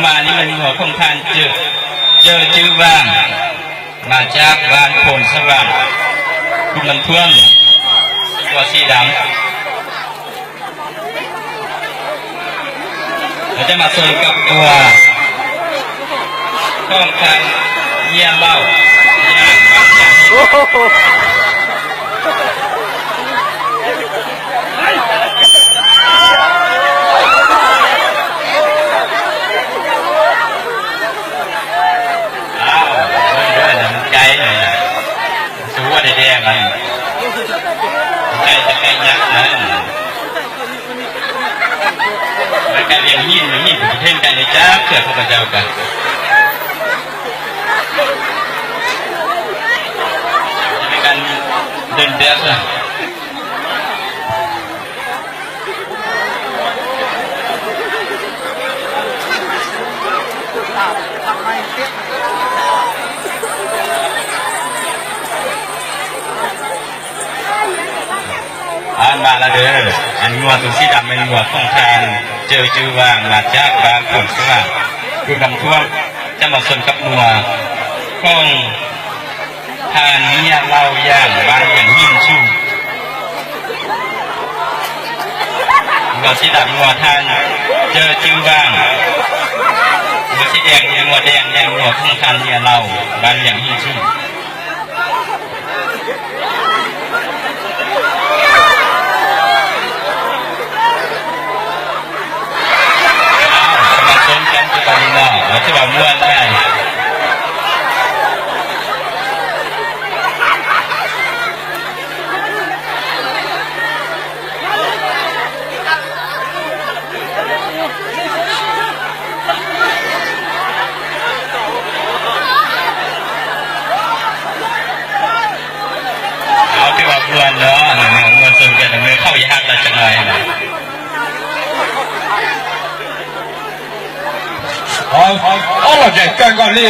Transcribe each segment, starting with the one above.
Mà những người mùa không than chữ, chữ chữ vàng, mà chắc vàng phồn sắc vàng, cùng nằm thuông, của sĩ đắm. Ở trên mặt sườn cặp của không than, nhà màu, nhà màu, nhà Au, ua nram cai, xu ua dej dej mas, cai cov cai nyab na, cai liam nyij, nyij tus theej cai li cab thiaj tau cai ua ka. Cai li ka dej dej xwb. Mas la dwg, nyuag tus sib dam me nyuam thooj than, cawv cwv vaam mas cab vaam khoom xwb, kws dam thuam cab mos xoom kab nuas, khoom than nyiaj lauj yaam vaam yeem nyiaj tsuj. Nyuag sib dam nyuag than, cawv cwv vaam, nyuag sib dees nyuag dees nyuag thooj than nyiaj lauj vaam yeem nyiaj tsuj. Au, tej uas muaj no, muaj txog kawg nws khauj ib hab tag tsev no. Ob lom zem kawg nkaus li,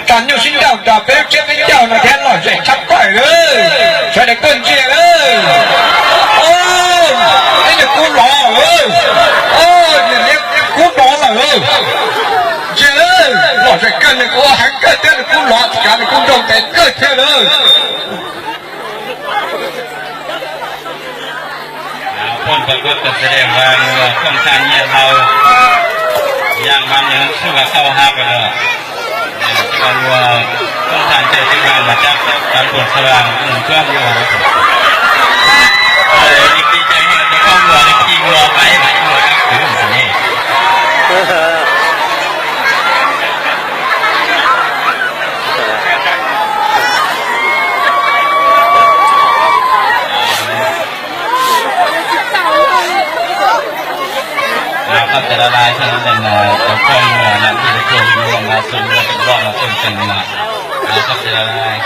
tas nyuj sib ncauj nrog peb lub tsiab peb ncauj no thiab lom zem tshaj plaws lawm, sawv daws tuaj ntsia lawm. Ib niag kub lov, ib niag kub lov lawm. Ntsia lawm, lom zem kawg li, ua heev kawg thiab, nws kub lov, nws kub nroo ntev kawg thiab lawm. Phone Pakub Tashadem Vang Khoom Than Nyiaj Hlau, Yaam Vam Yeem Tsuj Vas Khauj Hab Los, Khoom Than Cawv Cwv Vaam Mas Cab Vam Khoom Xav Vaam Khoom Tsuab Yuam. Li kis ces hais tias koj muaj li kis ua pais mas ua kab kwv mus ne. Qhov tseem laj laj xwb, cov phooj ywg na, ib tug hlub los mas xwb, ib tug loj los xwb, tseem na. Qhov tseem laj laj,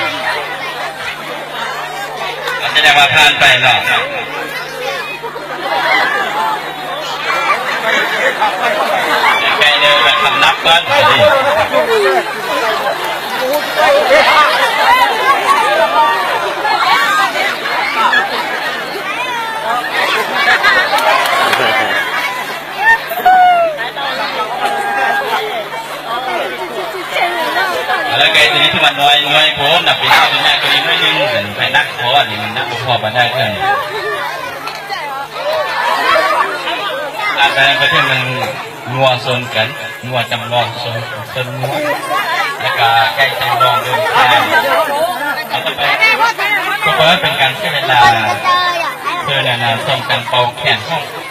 qhov tseem laj laj pab pais los. Lawv kais tus ib tug mas nuav nuav kuv nram pim naj tus naj tus ib hnub yeej ntxeev phais nab qhuav li nab qhuav pas daj kawg. Ab, peb thiaj muaj Xoo Keev, muaj Cam Loog, Xoo Nuab, lawv kais Cam Loog, Xoo Keev, xwb na, Xoo Keev Pau Kheem Hooj.